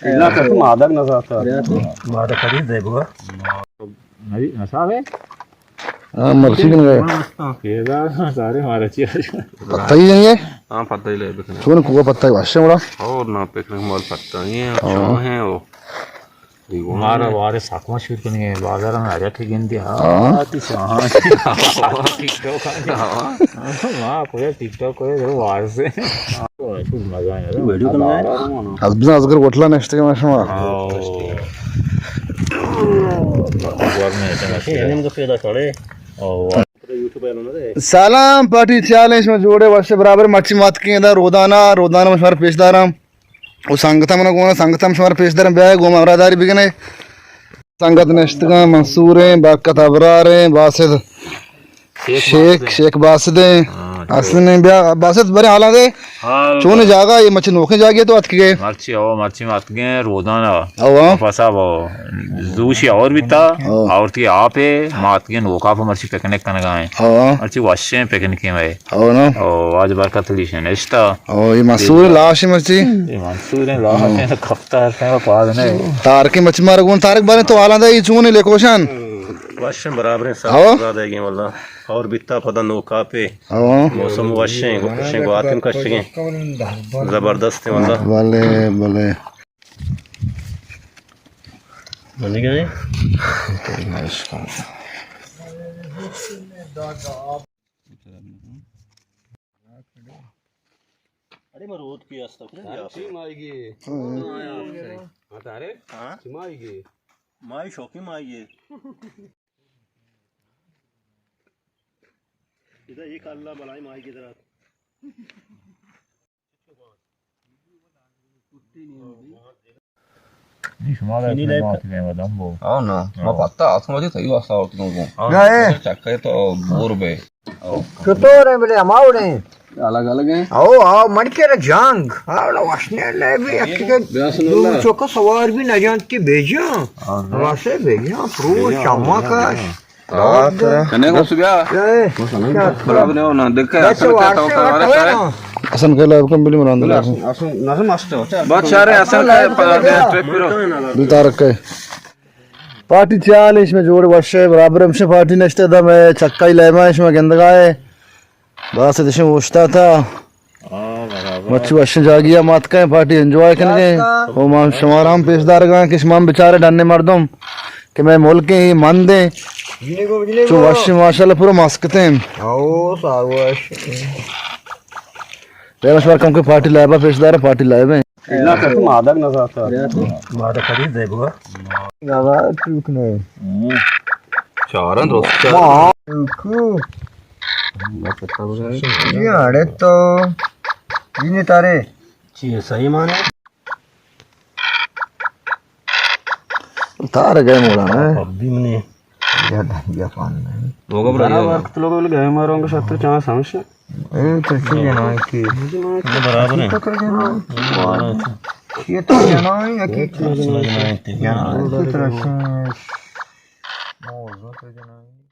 اللہ کا تو مادر نہ زاتا۔ مادر خرید دے بوا۔ نبی نصاب ہے؟ ہاں، مرچی کن گئے۔ یہ دا سارے مارا چی۔ پتہ ہی نہیں ہے؟ ہاں، پتہ ہی لے بکنے۔ تو نے کو پتہ ہے واشے مڑا؟ اور نہ پکنک مال پتہ نہیں ہے، ہاں۔ کیا ہے وہ؟ مارا وارے ساکما شور کنگے، بازار میں آریا کے گندے، ہاں۔ ہاں۔ آتی شاہاں۔ ٹک ٹاک آتی۔ ہاں۔ ہاں، کوئی ٹک ٹاک کوئی ضرور وار سے۔ ویڈیو کرنا ہے۔ از بزن ازگر وٹلا نشتے ما شما۔ ہاں۔ سلام پارٹی، چالیں شما جوڑے وش برابر؟ مرچی ماتکیں دا رودانا، رودانا شمار پیش دارم۔ او سنگت من گونا، سنگت ہم شمار پیش دارم، بیا گو ہمراہ داری بگنے۔ سنگت نشتگاں، منصور ہیں، برکت ابرار ہیں، باسط شیخ، شیخ باسط ہیں۔ ہاں، اصل نہیں بیا باسط برے حالا دے۔ ہاں، چون جاگا یہ مچ نوکیں جاگے تو اتک گئے۔ مرچی ہو، مرچی ماتکیں رودانا۔ ہاں۔ پسا وہ زوشی اور بیتا، ہاں۔ اور تی آپ ہے، ماتکیں نوکا پہ مرچی پکنک کنگا ہیں۔ ہاں۔ مرچی وشیں پکنک ہیں۔ او نا۔ او، آج برکت علی شے نشتا۔ او، یہ منصور لاش ہے مرچی۔ یہ منصور ہیں لاش ہیں، کپتا ہے، پاس نہیں۔ تارک مچ مار گون، تارک بارے تو حالاں دا، یہ چون ہے لیکوشان؟ وشیں برابر ہیں، سب زیادہ گئے واللہ۔ اور بیتا پدا نوکا پہ۔ او۔ موسم وشیں، وشیں گواتم کشگیں۔ زبردست ہیں واللہ۔ بلے، بلے۔ منی گئے؟ اڑے ما روت پی است کجا؟ چی ماہیگی؟ ہاں، تارے؟ ہاں؟ چی ماہیگی؟ ماہی شوقی ماہیگی۔ ادا ایک اللہ بلائی ماہیگی درات۔ ہاں نا، ما پتا آتما دی تئی واسطہ آورت نو گو۔ چکے تو بور بے۔ چطور ہیں بلے ہماوڑے ہیں؟ الگ الگ ہیں۔ او، آو، من کے را جنگ۔ آوڑا واشنے لے بھی اکی کے دو چوکا سوار بھی نہ جانت کہ بیجاں۔ واسے بیجاں، پرو شما کا۔ کنے کو سبیا۔ برابر ہے نا، دیکھ کے حسن کا تو کرے۔ حسن کا لائب کم بلی مران دے۔ بات شارے حسن کا پرا دے ٹرپ کرو۔ بل تارک کے۔ پارٹی چال اش میں جوڑ وش ہے، برابر ہمشہ پارٹی نشتے دا میں چکائی لیما اش میں گندگا ہے۔ بس دشم اوشتا تھا۔ مچ وش جاگیا ماتکیں پارٹی انجوائے کنگے۔ او ما شمارا ہم پیش دارگاں کہ شما ہم بیچارے ڈنے مردم کہ میں ملک ہیں مند ہیں۔ چو وش ماشاءاللہ پورا مسکتے ہیں۔ او ساروش۔ پیمش بار کم کے پارٹی لائبا پیش دار، پارٹی لائب ہیں۔ اللہ کا تو مادر نہ زاتا۔ مادر خرید دے بوا۔ گاوا ٹوک نے۔ چارن درست۔ ماں۔ ٹوکو۔ یہ اڑے تو۔ یہ تارے۔ چی ہے صحیح مانے؟ تار گئے مولانا۔ ابھی منے۔ یا پان نہیں۔ لوگ برا وقت لوگ گئے ماروں گے شتر چانس ہمشہ۔ اے تو چی جنائی کی؟ برابر ہے۔ یہ تو جنائی ہے کہ جنائی کی طرف سے موضوع تو جنائی۔